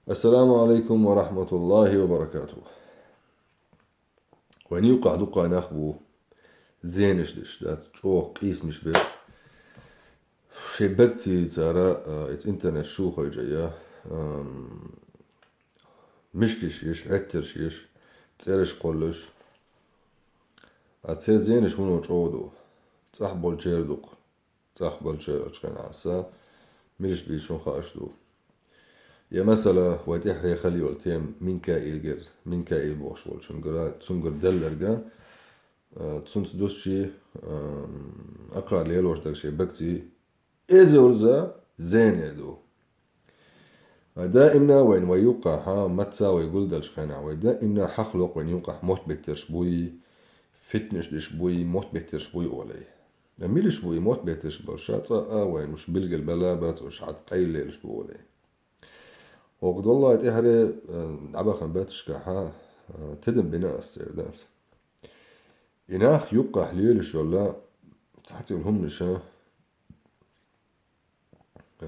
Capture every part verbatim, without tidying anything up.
Ассаламу алейкум ва рахматуллахи ва баракатух. Вайн юкъахь дуккха нах бу зенаш деш, дац, чӀогӀа къийсамаш беш. Шайн бегций цара, а, иза интернет чу хойжа я, ам, мишкаш еш, гӀеттарш еш, цӀераш кхоллаш. А церан зенаш вуно чӀогӀа ду. ЦӀахь болчеран дукха. ЦӀахь болчеран ачкхен Ӏаса, милаш бийцун хаач ду. Я масала, вай тӀехьа хала йолу тема Минкаилгара, Минкаил бохуш волчунгара, цунгара делларга, а, цунца дусчий, а, акхар лелош дара шайн бегций, эзарза зене ду. Вай даимна вайн вай юккъахьа, мацца вай гулдалчу хенахь, вай даимна хьахлокх вайн юккъахь мотт беттарш буй, фитнаш деш буй, мотт беттарш буй олий. Ткъа милаш бу и мотт беттарш болуш, ша цкъа а вайн уьш билгал бала бац, уьш хьан къайллелаш бу олий. Оха доллай тӀехьаре, а, дӀабахана батташкахьа, а, тидам бина ас церан дац. И нах юккъахь лелаш йолла цхьацца йолу хӀуманаша, а,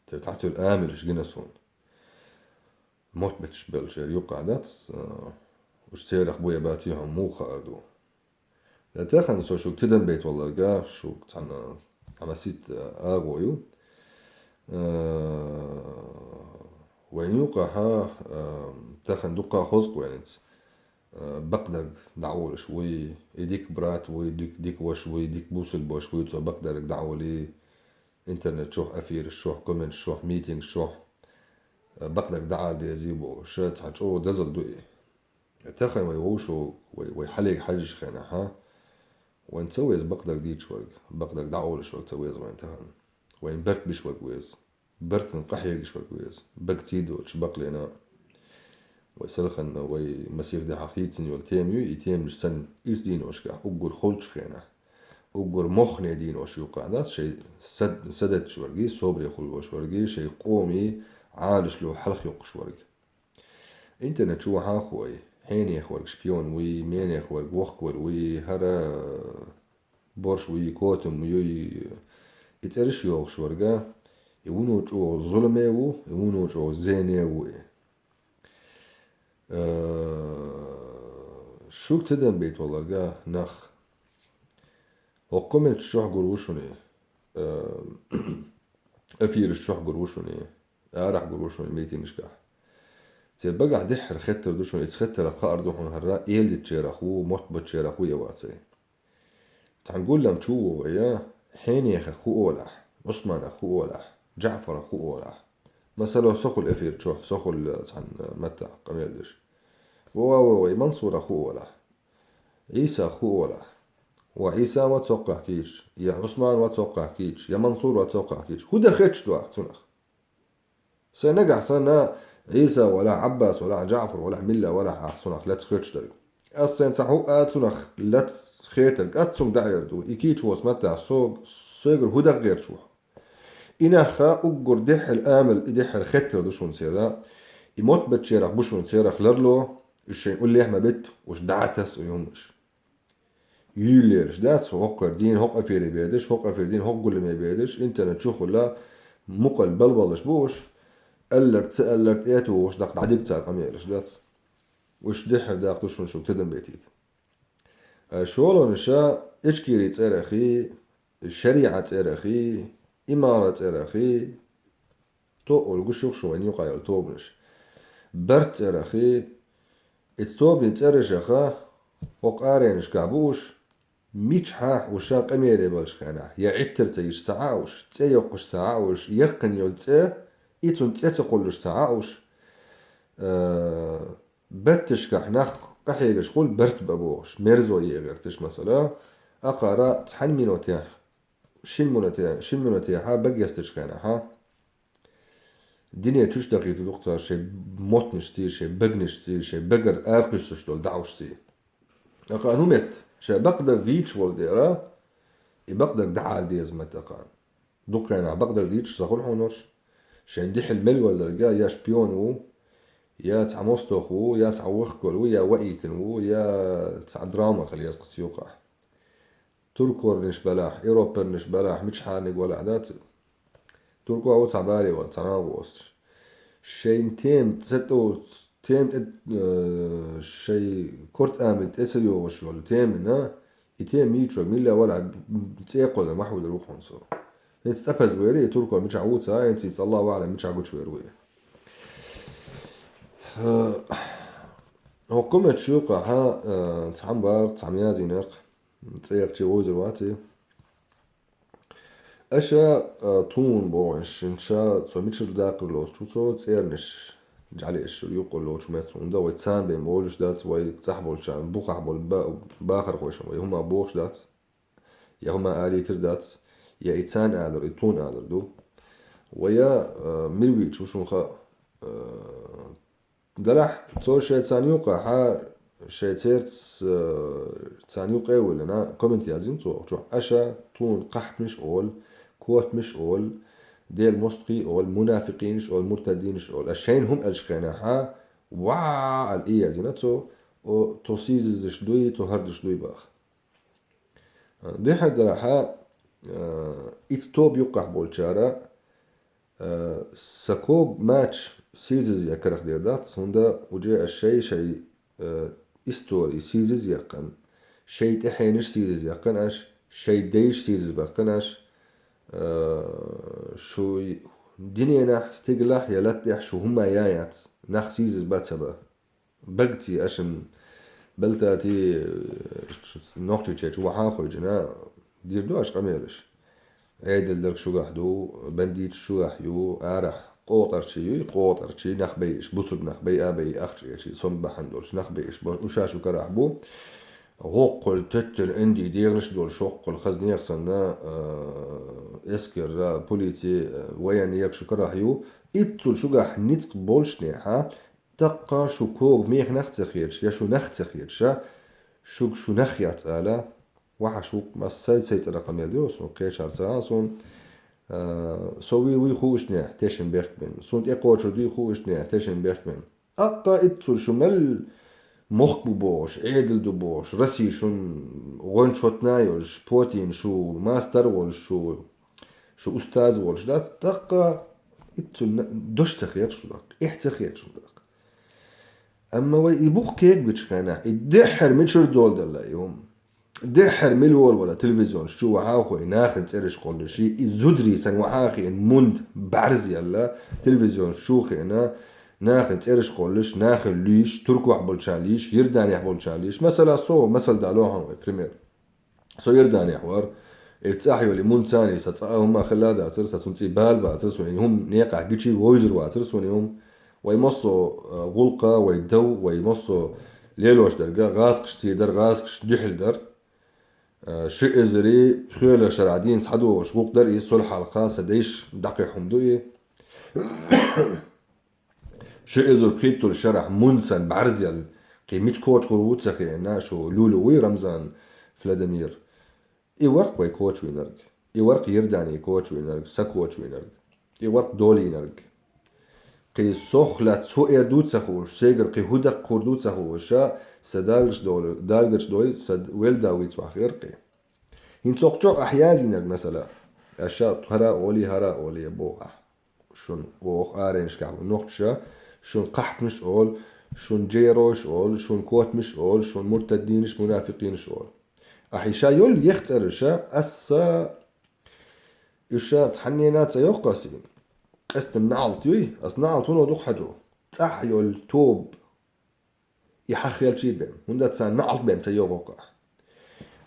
церан цхьацца йолу амалаш гина суна. Мотт бетташ беллачеран юккъахь дац, а, уьш церах бу я баций хьуна муха хаар ду. Дан тахана со шуьга тидам бейта валларга, шуьга цхьана Ӏамасит, а, агӀо ю. А, вайн юккъахьа, а, тахана дуккха хоза вайнца, а, бакъдерг дӀаолуш вуй, и дика брат вуй, дик-, дика ваша вуй, дика бусулба ваша вуй, цо бакъдерг дӀаолий, интернет чохь, эфираш чохь, комменташ чохь, митингаш чохь, а, бакъдерг дӀаала дезий бохуш, цхьа чӀогӀа дозалла ду и. Тахана вай вовшо, вай, вай хьалега хьаьжжачу хенахьа, вайн ца веза бакъдерг дийцаш верг, бакъдерг дӀаолуш верг ца веза вайн тахана. Вайн барт биш верг веза. Бартан къахьегаш верг веза. Бегций доцуш бакълена. Вай селхана, вай масех дехьа хийцина йолу тема ю, и темаш санна, иза дийношкахь, уггар холчу хенахь, уггар мохне дийношкахь юккъахь дац, шайн сад-, садетташ верг, собаре хуьлуш верг, шайн къоме Ӏалаш ло хьалха йоккхуш верг. Интернет чу вахьа хой, хьенех верг шпион вуй, менех верг вохкавар вуй, хӀара борш вуй, котам вуй, и цӀераш йохуш верга, и вуно чӀогӀа зуламе ву, и вуно чӀогӀа зене ву и. Э, шуьга тидам бейта валларга нах. ХӀокху комменташ чохь гур ву шуна, э, эфираш чохь гур ву шуна, арахь гур ву шуна митингашкахь. Церан багахь дуьххьара хеттар ду шуна, иза хеттарх хаар ду хьуна хӀара, эладитачерах ву, мотт бачерах ву я вацай. Цхьана гуллам чу ву вай, хьенехах хӀу олахь, Ӏусманах хӀу олахь, Джаъфарах хӀу олахь. Масала, со хуьлу эфир чохь, со хуьлу цхьана маттахь къамел деш. Вова, вова, и Мансурах хӀу олахь, Ӏийсах хӀу олахь. Ва Ӏийса ва цоккхахь кийча, я Ӏусман ва цоккхахь кийча, я Мансур ва цоккхахь кийча. ХӀу дан хеташ ду ахь цунах? Сайн нагахь санна, Ӏийса валахь, Ӏаббас валахь, Джаъфар валахь, милла валахь ахь цунах лаьцна хеташ дерг. Ас сайн цхьа хӀу а цунах лаьцна хетарг, ас цунга дӀаэр ду. И кийча воцу маттахь со, соьгара хӀу дан гӀерташ ву хьо? И нах уггар дуьххьара амал, и дуьххьара хеттар ду шуна церан. И мотт бачерах бу шуна церах ларло, уьш шайн уллехь ма битта, уьш дӀа а таса и хӀуманаш. Юьйллераш дац, хӀокхуьра дийна хӀокху эфире бедаш, хӀокху эфир дийна хӀокху гуламе бедаш, интернет чухула мукъал балбаллаш бу уьш, алларг ца алларг тӀе а тухуш, даккха дӀадига цара къамелаш дац. Уьш дуьххьара даккха ду шуна шуьга тидам бетийта. Э, шолгӀанаша Ичкери цӀерахи, шариӀа цӀерахи, имара цӀерахи, тоъал гуш ю шуна вайн юкъа йолу тобанаш. Барт цӀерахи, иза тобанийн цӀерашаха, хӀокху аренашкахь бу уьш, мичахьа уьш ша къамеле балчу хенахь, я Ӏиттар ца йиш ца Ӏа уьш, цӀе йоккхуш ца Ӏа уьш, яккхина йолу цӀе, и цунна цӀе ца кхуллуш ца Ӏа уьш. Э, бетташкахь нах къахьегаш хуьлу барт бан бохуш, мерзо е гӀерташ, масала, акхара цхьана минотехь, шин минотехь, шин минотехьа багестачу хенахьа, дине чуьш дахийта ду-кх цара шайн мотнашций, шайн бегнашций, шайн бегара аракхуьссуш долу дӀаушций. Акхана хӀун метта, шайн бакъдерг дийцаш волу дера, и бакъдерг дӀаала деза метта акхана. Дукха хенахь бакъдерг дийцаш ца хуьлу хьуна уьш. Шайн дуьхьал мел валларга я шпион ву, я цхьа мостагӀ ву, я цхьа вахкалла ву, я ваийтина ву, я цхьа драма хила еза кху цу юкъахь. Туркорнаш белахь, европарнаш белахь, мичахьарниг валахь дац. Турко ву цхьа бале ван, цхьа нагӀо оцуш. шайн тема ца тӀо-, тема тӀе, э, шай корта амин тӀе ца йогӀуш йолу темина, и тема йийчо милла вала цӀе кхолла махьудар ву хьуна со. ХӀинца тӀапаза вери, и турко мичахь вуца, хӀинца и цӀалла вала мичахь гучувер ву и. Э, хӀокху мачу юкъахьа, э, цхьамма бара, цхьамма язйинарх, цӀе яхчи вовзар вац и. Аша, а, тхуна бохуш, шинша цо мичара даккхар лоцучу цо цӀернаш жӀалеш шура юккъе лоцучу меттехь, хӀунда вай царна бен болуш дац, вай цӀахь болчарна, бухахь болу ба-, бахархошна вай хӀума бохуш дац, я хӀума алийтар дац, я и царна алар, и тхуна алар ду. Вай, а, мила вийча ву шуна хаьа, а, Делахь, цо шайн царна юкъахьа, шайн церца, э, царна юкъе а виллина, коммент язйина цо, чохь аша тхуна кхахьтамаш а олу, котамаш а олу, Делан мостагӀий а олу, мунафикъинаш а олу, муртаддинаш а олу. Аша шайна хӀума аьллачу хенахьа, ва аьлла и язйина цо, о, тхо сийсаздеш дуй, тхо хӀордаш дуй баха. Дехьа делахьа, э, итт тоба юккъехь болчара, э, сан ког мача сийсазъян карах дер дац, хӀунда уже аш шай-шай, э, истори сийсазъяьккхина, шай тӀаьхьенаш сийсазъяьккхина аш, шай дайш сийсазбаьккхина аш, э, шу диненахь, стигалахь я латтехь шу хӀума ян яц, нах сийсазбан ца бан. Багций ашан балтати, э, шу Нохчийчоьчу вахьа а хойжина, дийр ду аша къамелаш. Ӏедал дерг шугахь ду, бандиташ шугахь ю, арахь къотӀарчий юй, къотӀарчий нах байиш, бусург нах бай а бай, ахча эчий, сом бахьана долуш нах байиш, бо-, уьш шу карахь бу. ГӀоккхул теттел энди дегӀанаш долуш, хӀоккхул хазнех санна, э, эскерра, полици, э, военный ерг шу карахь ю. Иццул шугахь ницкъ болчнехьа, тӀаккха шу кога мехнах а ца хеташ, я шу нах а ца хеташа, шуьга шу нах яц ала, вахьаш ву-кх, мас сай-сай цӀарах къамел ду суна, кхечара ца а суна, а, со вуй, вуй хууш нехь тешан бехк бен, суна тӀекхочур дуй хууш нехь тешан бехк бен. ТӀаккха иццул шу мел мохк бу бохуш, Ӏедал ду бохуш, Россия шун гӀончотна а йолуш, Путин шу мастар а волуш, шу шу устаз волуш дац, тӀаккха иццул на-, дош ца хеташ шу даккха, эхь ца хеташ шу даккха. Амма вай и бух кегабичу хенахь, и дехьара мичара доладелла и хӀума? Дехьара мила волавала телевизионаш чу вахьа а хой, нахана цӀераш кхоллаш, и зударий санна вахьа а хиъна, мунда бӀаьрзаелла, телевизионаш чу хиъна, нахана цӀераш кхоллаш, нахана луьйш, Туркохь болчарна луьйш, Йорданехь болчарна луьйш. Масала, со масал дало хьуна вай, пример. Со Йорданехь вара. И цӀахь йолу и мунда царний сан цкъа а хӀумма хилла а дацара, сан цунна цӀий бала бацара, суна и хӀума некъахь гичий вовзар вацара суна и хӀума. Вай массо а, э, гӀуллакха, вай дов, вай массо а лелош дерг, гӀазкхаш сий дара, гӀазкхаш дуьхьал дара. Э, ши эзари пхоьалгӀа шарахь дийна схьадогӀуш гӀуллакх дара иза, сол хьалха сан дайша дӀакхихьа хӀума ду и. Ши эзар пхийтталгӀачу шарахь мунда санна бӀаьрзаелла, кхин мича коча гӀур ву ца хиъна, шу лулу вуй Рамзан Фладимир. И вара-кх вай кочавийнарг, и вара-кх Йордани кочавийнарг, сан кочавийнарг, и вара-кх долийнарг. Кхин сох лаьцна хӀун эр ду ца хууш, сайгара кхин хӀун даккхур ду ца хууша, сан далгаш долу, далгарчу дой, сан велда вийца вахар-кх и. ХӀинца хӀокху чохь ахь язйинарг, масала, аша хӀара а олий, хӀара а олий боху ахь. Шун боху аренашкахь бу нохчаша, шун кхахьтамаш а олу, шун джейрош а олу, шун котамаш а олу, шун муртаддинаш, мунафикъинаш а олу. Ахь иша йолу ех цӀераша, аса иша цхьаннена а ца йоккху аса и. Къестан наӀалт юй, аса наӀалт вуно дукха хьаджо. ЦӀахь йолу тоба. И хьан хелчий бен, хӀунда царна наӀалт бен ца йогӀу-кх ахь.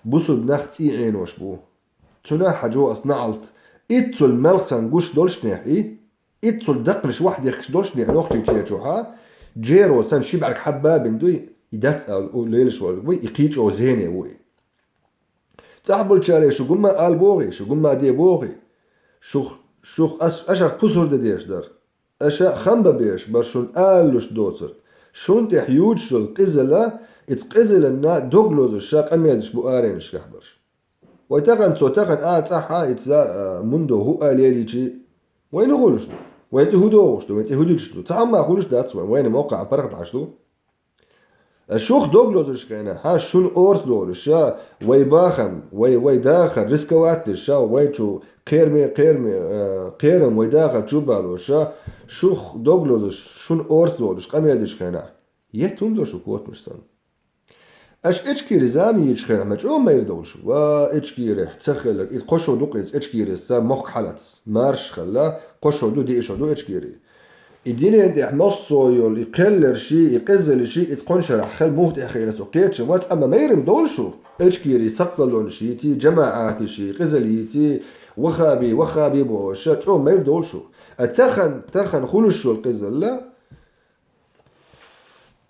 Бусург нах цӀий Ӏенош бу. Цунах хьаджо ас наӀалт, иццул мелхсан гуш долшнехь и, иццул даккханаш вахь дехкаш долшнехь Нохчийчоьчухьа, джеро сан ши бӀаьрг хьабба а бин дуй, и дац ала у лелаш волу вуй, и кхийчӀо зене ву и. ЦӀахь болчаре шу гумма ала бохий, шу гумма де бохий, шух, шух ас, ашах пусар де деш дара. Аша хам бан беш бар шун алалуш доцург. Шун тӀехь юьйцуш йолу къизалла, ица къизаллина дог лозуш ша къамелаш бу аренашкахь барш. Вай тахана цо тахана а цӀахьа ица, а, мундо хӀуъа лелийчи, вайна хӀун хуьлуш ду? Вайн тӀе хӀун догӀуш ду? Вайн тӀе хӀун дуьтуш ду? Цхьа амма хуьлуш дац вайн, вайна моккхахь паргӀаташ ду. Ткъа шух дог лозуш хенахь, шун орца долуш, ша вай бахам, вай, вай дахар рисковать деш, ша вай чу кхераме, кхераме, э, кхерам вай дахар чу балош, ша шух дог лозуш, шун орца долуш, къамел деш хенахь, етта хӀума до шу котамаш санна. Аша Ичкери зама йийчу хенахь, ма чӀогӀа майра довлуш. Ва, Ичкери, ца хилар, и кхо шо ду-кх иза Ичкери, сан мохк хьалац. Марша хилла, кхо шо ду, диъ шо ду Ичкери. И динан тӀехь массо а йолу, и кхелларший, и къизаллаший, иза кхуншарахь хила муха тӀехь хиъна со кхеча вац, амма майрам довлу шу. Ичкери сакхаллонаш йийций, жамаӀаташ йийций, къизал йийций, вахаби, вахаби бохуш, ша чӀогӀа майра довлу шу. А тахан, тахан хуьлуш йолу къизалла,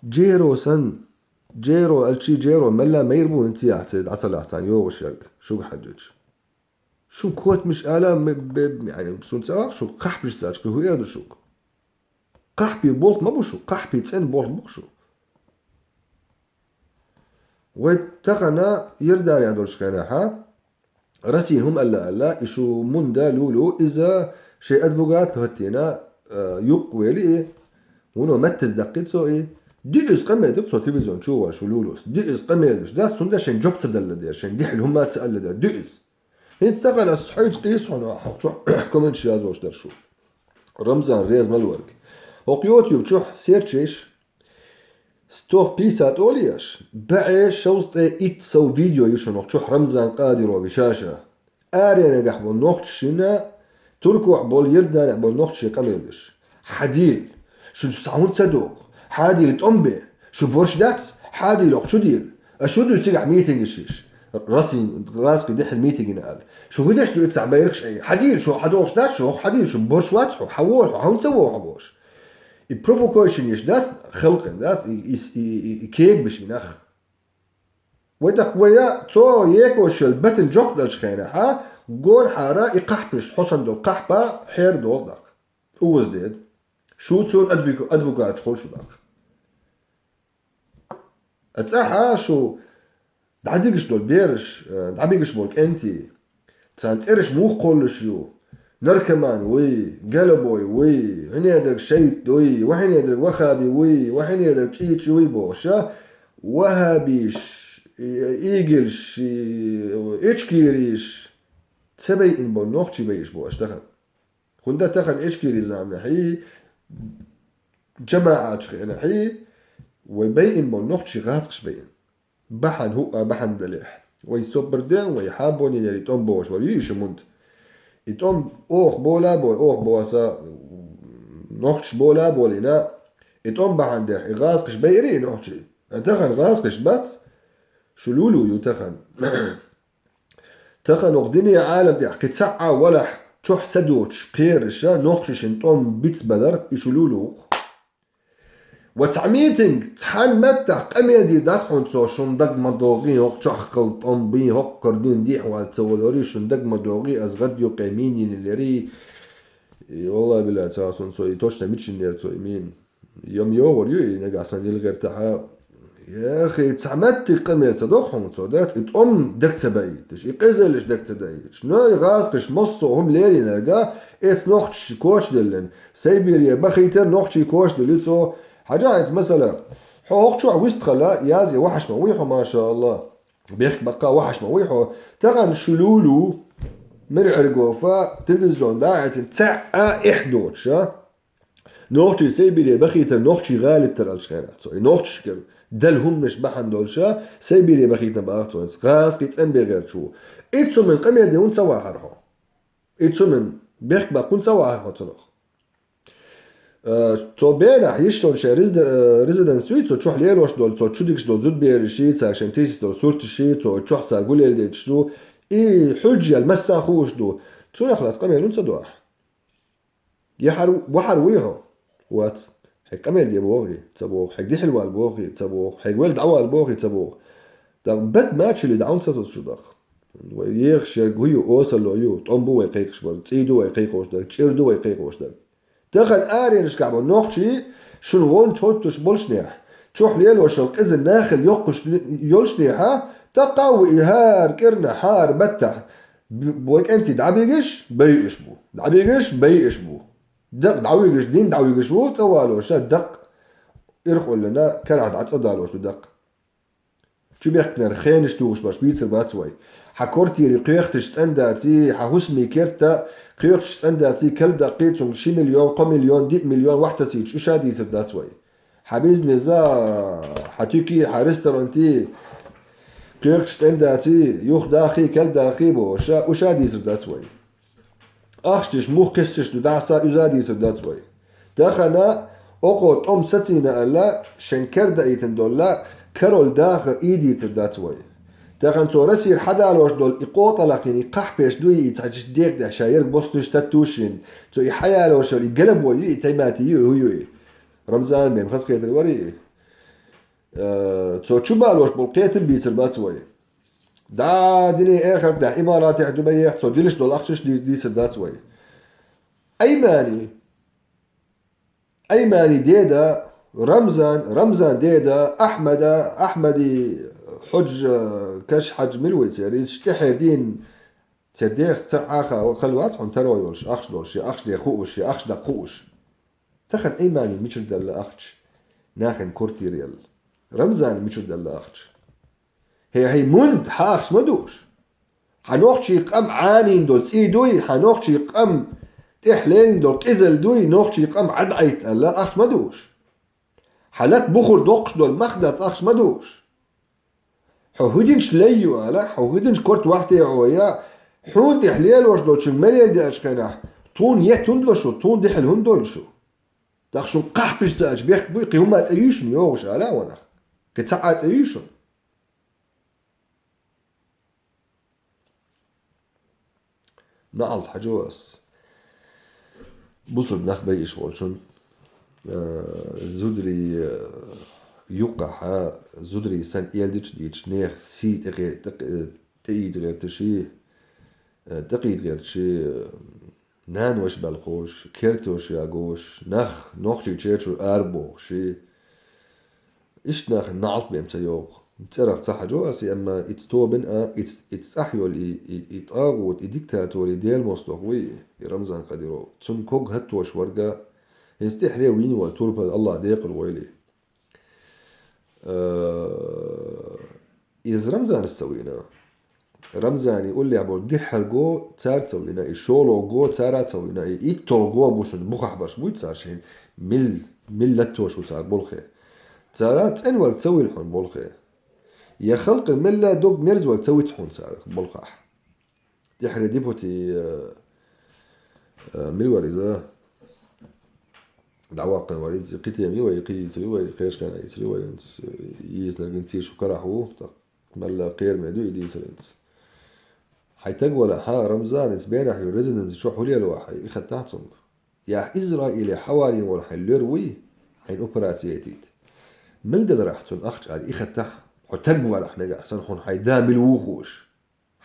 Джеро сан, Джеро алчий, Джеро мелла майра бу хӀинца яхьа ца дӀа ца лахьа царна йогӀуш ерг, шуьга хьаьжча. Шун котамаш ала, м-, бе-, яьни, суна ца вахь, шу кхахьпаш цаьрча, кхин хӀун эр ду шуьга? Кхахьпе болх ма бу шу, кхахьпе цӀена болх бу шу. Вай тахана Иорданехь долуш хенахьа, Расин хӀума аьлла аьлла, и шу мунда лулу, иза шайн адвокат хӀоттийна, а, юккъе вели и, вуно маттаца даккхи цо и, диъ иза къамел дира цо телевизион чу ван шу лулус. Диъ иза къамел деш дац, хӀунда шайн жоп ца далла дера, шайн дехьа хӀума ца аьлла дера, диъ иза. ХӀинца тахана ас хьоьца къийса хьуна ахьа, чохь комменташ яздеш дара шу. Рамзан реза ма лориг. ХӀокху YouTube чохь серчийша, сто пятьдесят олий аш, баьӀе шовзткъе итт сов видео ю шуна чохь Рамзан Къадиров вишаша. Аренагахь болу нохчашна, Туркохь болу, Иорданехь болу нохчашна къамел деш. Хьадийла, шу цхьа хӀунда ца доху? Хьадийла тӀом бе, шу борш дац? Хьадийла, хӀокху чу дийла. Аша хӀун ду цигахь митингаш йиш? Расин, гӀазкхи дехьа митинг йина аьлла. Шу хӀун деш ду и цхьа байракхаш айина? Хьадийла, шу хьан дохуш дац, шу хьадийла, шу борш вац хьо, хьан воху, хьан ца воху бохуш? И провокейшн йиш дац, халкъан дац, и, и, и, и, и кегабаш и нах. Вай тӀаккха вай а, цо екошел батан жоп далчу хенахьа, гонахьара и кхахьпаш, хьо санна долу кхахьпа хьер долу тӀаккха. Уза деда. Шу цунна адвока-, адвокаташ хуьлу шу тӀаккха. А цӀахьа шу дӀадигаш долу бераш, э, дӀабигаш болу кӀентий, царна цӀераш муха кхоллуш ю? Наркоман вуй, галабой вуй, хьинедарг шайтӀа вуй, ва хьинедарг вахаби вуй, ва хьинедарг чӀийчӀи вуй бохуш, а? Вахабиш, и-, игилш, и-, ичкериш, ца байина болу нохчий байиш бу аша тахана. ХӀунда тахана ичкери заманахьий, жамаӀаташ хиънахьий, вай байина болу нохчий гӀазкхаш байина. Бахьана хӀуъа бахьана далехь. Вай собар ден, вай хьабонинера и тӀом бохуш вара, ю и шу мунда. И тӀом оха бола а бой, оха боса, нохчаш бола а болийна, и тӀом бахьана дехь, и гӀазкхаш байира и нохчий. А тахана гӀазкхаш бац, шу лулу ю тахана. Тахана оха динан Ӏалам тӀехь кхин цхьа а валахь, чохь са доцуш, кхераша, нохчашна тӀом бицбалар, и шу лулу ву-кх. Ва цхьа митинг, цхьана меттахь къамел дийр дац хьуна цо, шун даг ма догӀий, хӀокху чохь кхал тӀом бий, хӀокху кара дин дехьа вац ца волорий, шун даг ма догӀий, ас гӀад юккъе мин йиннарий. И, валлахӀи, биллахӀи, ца хьо суна цо, и точно мичиннера цо, и мин. Йом йогӀур ю и нагахь сан дилгӀертахьа. Яхи, цхьа меттиг къамел ца доху хьуна цо, дац, и тӀом даг ца даийташ, и къизаллаш даг ца даийташ. Но и гӀазкхаш массо а хӀума леринарга, эц нохчаш кочаделлина. Сайбире бахийтар нохчий кочаделли цо. Хьажа хьайца масала, хьо хӀокху чохь вистхала, язе вахьаш ма вуй хьо, машааллах. Бехк баккха вахьаш ма вуй хьо. Тахана шу лулу, мира Ӏергофа, телевизион дӀа а эцна, цхьа а эхь доцуш, а? Нохчий Сайбире бахийтар, нохчий гӀалиттар алчхенахь цо. И нохчашкара дала хӀуманаш бахьана долуша, Сайбире бахийтина бахара цо. ГӀазкхий цӀен бегӀерчу. И цуман къамел де хӀунда ца вахара хьо? И цуман бехк баккха хӀунда ца вахара хьо цунах? Э, цо бенахь йиш йолу шайн резиде-, э, резиденс юй, цо чохь лелош долу, цо чудикаш долу зудбераш йий, цара шайн тийсис долу сурташ йий, цо чохь цара гулел детташ ду. И хьуьлжа ял массанхула хууш ду. Цунах лаца къамел хӀунда ца до ахь? Я хьар-, ва хьар вуй хьо? Вац. Хьайга къамел де бохий? Ца боху. Хьайга дихьал вала бохий? Ца боху. Хьайга вел дӀавала бохий? Ца боху. ТӀаккха бат мачали дӀа хӀунда ца соцу шу тӀаккха? Вай ехаш ерг хӀу ю, осало ю, тӀом бу вай кхайкхаш бар, цӀий ду вай кхайкхош дерг, чӀир ду вай кхайкхош дерг. Тахана аренашкахь бо нохчий, шуна гӀонча хӀоттуш болушнехь, чохь лелошал къиза нахал йоккхуш йолушнехьа, тӀаккха а ву и хӀара кӀирна, хӀара баттахь, б-, вай кӀентий дӀабигаш, байъаш бу. ДӀабигаш, байъаш бу. Дакъ дӀавигаш, дин дӀавигаш ву, цӀа валоша, дакъ. Ирхъуллина, карахь дӀа цӀа далош ду даккха. Чу бехкнар хенаш тухуш баш бийцар бац вай. Хьа квартири кхоьхташ цӀендаци, хьа хӀусами керта кхоьхташ цӀендаци, кал даккхи, цунга ши миллион, кхо миллион, диъ миллион вахь тасийча, уша дийцар дац вай. Хьа бизнеса, хьа туьки, хьа ресторанти кхоьхташ цӀендаци, юха дахи, кал дахи бо, уша, уша дийцар дац вай. Ахча деш мух кхиссаш ду дӀаса, уьза дийцар дац вай. Тахана окхо тӀом сацийна аьлла, шен кер даийтина долла, карол даха и дийцар дац вай. Тахана цо Россера хьадалош долу и къотӀалахь йина, и кхахьпеш дуй, и цхьа чиш дегӀ тӀехь ша ерг бостуш таттушин, цо и хьаялош йолу и галабой ю, и таймати ю, хӀу ю и. Рамзан бен хазахетар вари и. Э, цо чу балош болу кхетам бийцар бац вай. ДӀа, дуьне эхартахь, имаратехь, Дубайехь цо дилаш долу ахчаш ди-, дийцар дац вай. Аймани, Аймани деда, Рамзан, Рамзан деда, Ахьмада, Ахьмади, Хьуджа, Каш Хьаджа мила вай церан, иза тӀехьера дийна, церан дех цара Ӏаха хала вац хьуна таро йолуш, ахча долуш, я ахча де хууш, я ахча даккха хууш. Тахана Аймани мичара делла ахча? Нахана квартира елла. Рамзана мичара делла ахча? ХӀей, хӀей, мунда хьа ахча ма дууш? Хьан нохчий къам Ӏанийна долу цӀий дуй, хьан нохчий къам тӀехь лелийна долу къизалла дуй, нохчий къам Ӏадъайта аьлла, ахча ма дууш? Хьан лат бухур доккхуш долу мах дац ахча ма дууш? Хьо хӀу динчу лай ю ала, хьо хӀу динчу корта вахьте хьо я, хьуна тӀехь лелош долчуьнга ма леладеачу хенахь, тхуна етта хӀунда ло шу, тхуна дехьал хӀунда дойла шу? Даха шун кхахьпиш ца аьлча бехк буй, кхин хӀумма цӀе юй шуна йогӀуш ала ванах? Кхин цхьа а цӀе юй шуна? Наалт хьажо ас. Бусург нах байиш волчун, э, зударий, э, юккъахьа, зударий сан элдича дийча нех сий тӀе-, тӀе-, тӀеийда гӀерташи, э, тӀекхийда гӀерташи, э, нана ваша балхош, кертош ягош, нах, нохчий чечур арабохуши, Иштта нахана наалт бен ца йогӀу. ЦӀерах ца хьажо ас, амма ица тобина а, ица, ица цӀахь йолу и, и, и тӀагӀут, и диктатор, и Делан мостагӀа вуй, и Рамзан Кадыров. Цунна ког хӀоттош варга, хӀинца тӀехьре вийна вай турпал, Аллах декъала войли. Э, иза Рамзанас ца вийна. Рамзани уллехь болу диххьарго цара ца вийна, и шолого цара ца вийна, и иттолго бу шуна бухахь барш буй цара шайн мил-, миллатош ву цара болхе. Цара цӀенварг ца вуьйлу хьуна болхе. Я халкъан мелла дог мерзаварг ца вуьту хьуна цара болхахь. Тихьаре дипути, э, э, мил вара иза? ДӀаваккхина вара иза, кхин тема ю вай, кхин йийцар ю вай, кхечкхена йийцар ю вай, хӀинца, э, йийцинарг хӀинца шу карахь ву, тӀаккха мелла кхераме ду и дийцар хӀинца. Хьайн таг валахь, хьан Рамзан, хӀинца бенахь ю резиденци чохь хӀу лела вахь, и хаттахь цунга. Яхь Израиле хьаварийна волу хьайн лоьр вуй, хьайн операци яйтийта. Мила деларахь цунна ахча аьлла, и хаттахь, хьо таг валахь нагахь санна, хьуна хьайн да мила вухуш.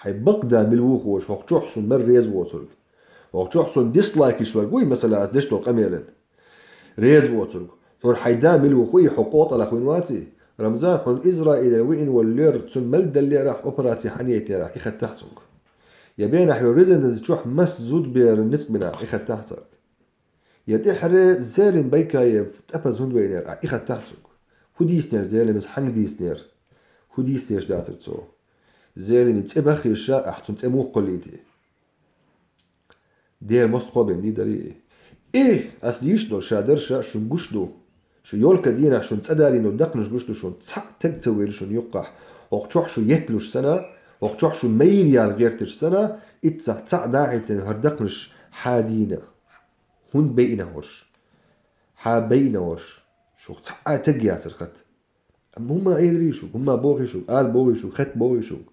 Хьайн бакъда мила вухуш, хӀокху чохь суна мара реза воцург. ХӀокху чохь суна дислайкаш верг вуй, масала, ас деш долу къамелан. Реза воцург. Хьуна хьайн да мила вухуй, хьо къотӀалах вина ваций? Рамзан, хьуна Израиле виъна волу лоьр, цунна мел даллерахь, операци хьан яйтарахь, и хаттахь цунга. Я бенахь йо резиденци чохь мас зудберан ницкъ бинахь, и хаттахь царга. Я тӀехьаре Зелим Байкаев тӀапаза хӀунда вайнера ахь, и хаттахь цунга. ХӀу дийснера Зелимас, хьанга дийснера? ХӀу дийснеш дацара цо? Зелими цӀе баххийша ахь, цунна цӀе муха кхоллийти? Дера мостагӀо бен дийр дарий и? И, ас дийш долу ша дара ша, шун гуш ду. Шу ёлка дийнахь шун цӀа далийна долу дакханаш гуш ду шун. Цхьаъ таг ца вуьйлу шун юккъахь. ХӀокху чохь шу етталуш сана, хӀокху чохь шу майра яла гӀерташ сана, иццахь цхьаъ дахьийтина хӀара дакханаш хьа дийна. ХӀунда байина хӀорш? Хьа байина хӀорш? Шух цхьа а таг яцар хат. Амма хӀумма эларий шуг, хӀумма бохий шуг, ала бохий шуг, хатта бохий шуг.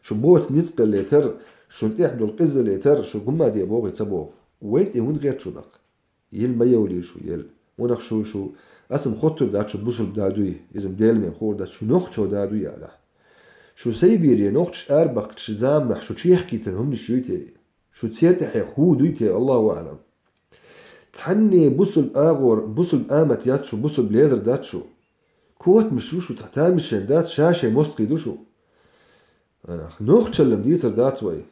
Шу боцу ницкъалле тар, шун тӀехь долу къизалле тар, шуг хӀумма де бохий ца боху. Вайн тӀе хӀунда гӀерта шу даккха? Ел ма евлий шу, ел. Ванах шу, шу, аса-м хоттур дац шу бусулба да дуй, иза-м Делан мен хуур дац, шу нохчо да дуй алахь. Шу Сайбире нохчаш арабахкачу заманахь шу чехкийтина хӀуманаш юй те? Шу церан тӀехь хӀу дуй те, Аллаху аълам. Цхьанне бусулба агӀор, бусулба амат яц шу, бусулба лелар дац шу. Котамаш ю шу, цхьа тамашен дац, ша-шайн мостагӀий ду шу. Ванах, нохчаллам дийцар дац вай.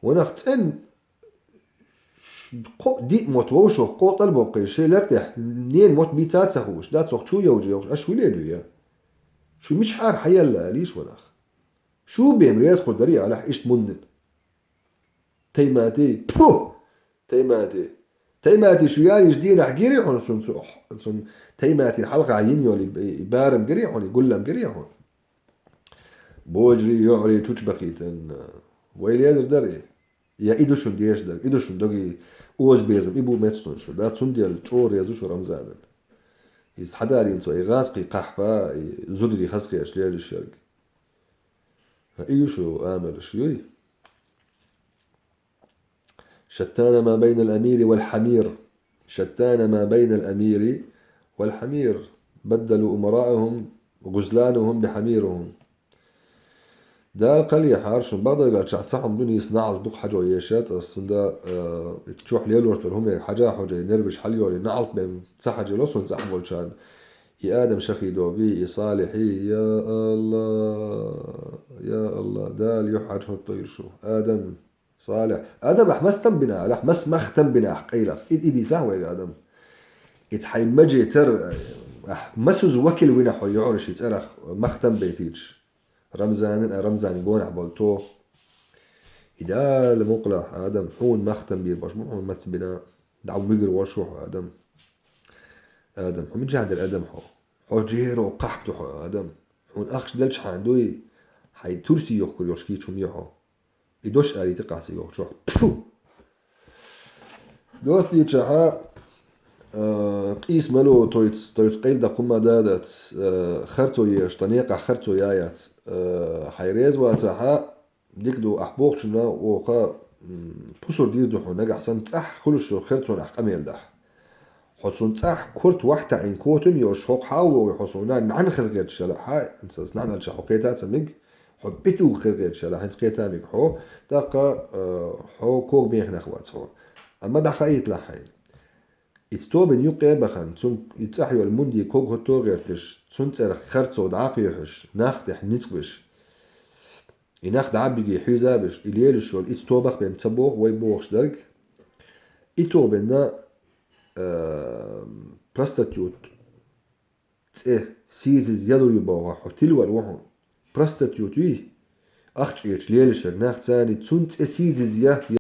Ванах цӀен Кхо диъ мотт вовшах къотӀал боккхий, шелар тӀехь, нен мотт бийца а ца хууш, да цох чу йовжа йовш, аш виле дуя. Шу мичхьар хьаялла алиш ванах. Шу бем реза кху дари алахь ишт муннин. Таймати, пу! Таймати. Таймати шу ялиш динахь гири хьун шун цу, цун Тайматин хьалха йин йоли, и барам гири хьун, и гуллам гири хьун. Боджри, йоӀри, чучбахитан. Вай ледр дари. Я идушун деш дар, идушун доги оз безам, и бу мецнун шу. Да, цундел чӀо резу шу Рамзанан. Из хьадарин цо, и гъазкъи къахьпа, и зудри хазкъеш лелиш ярг. Ха, и шу амалш юй. شتان ما بين الأمير والحمير. شتان ما بين الأمير والحمير. بدلوا أمراءهم غزلانهم بحميرهم. Дала кхале хьаршун бакъдаргал чахь ца хьун дуниса наӀалт дукха хьажо ешац ас, цунда, э, ит чохь лелош дар хӀумега хьажа хьожай, нервиш хьал йолий, наӀалт бен ца хьажило сун цӀахь болчарна. И Адам шахидо ви, и Салихьи, я Алла, я Алла, Дала юхь хьаршун тойр шу. Адам, Салихь. Адам, ахь мастам бина, алахь мас махтам бина, ахь къайлах. Ид, иди сахь вайга Адам. Ит хьай мажетар, ахь масуз вакил вина хьо югӀраши цӀерах махтам бейтич. Рамзанин, а Рамзанин гонахь бол то. Идал мукълахь, Адам, хьун махтам бир баш, му хьун мац бина. Дав мигир ваш хьо, Адам. Адам, хьо мичахь дер Адам хьо? Хьо жеро кхахьп ду хьо, Адам. Хьун ахш делчхьан дуй, хьай турси йохкур йош кийчум йо хьо. И дош арити къаси йохчо. Пфу! Достичаха, э, къис мало тойц, тойц къел да кхума дадац, э, харцо еш, та некъа харцо яяц, э, хьай резвацаха, дик ду ахь бохчуна, оха, м, пусур дир ду хьо, нагахь сан цӀахь хулуш харцон ахь къамел дахь. Хьо сун цӀахь курт вахь таӀин котун йош, хьо хьавогӀи, хьо суна нан хир гӀерташ яла, хьа, инсас нан алча хьо кхетаца миг, хьо биту хир гӀерташ яла, хьинц кхетамиг хьо, тӀаккха, э, хьо ког бехнах вац хьо. Амма даха ит лахьай. Ит стобин юкъе бахан, цун ит цӀахь йол мунди ког хӀотто гӀерташ, цун цӀерах харцо дӀакхехьаш, нах тӀехь ницкъ биш. И нах дӀабиги хьуьзабиш, и лелиш йол ит стобах бен ца бох, вай бохуш дарг. И тобенна, э, простатут цӀе сизиз ялур ю боху, хьо тилвар ву хьун. Простатут юй, ахчӀечу лелишар нах цани цун цӀе сизиз я,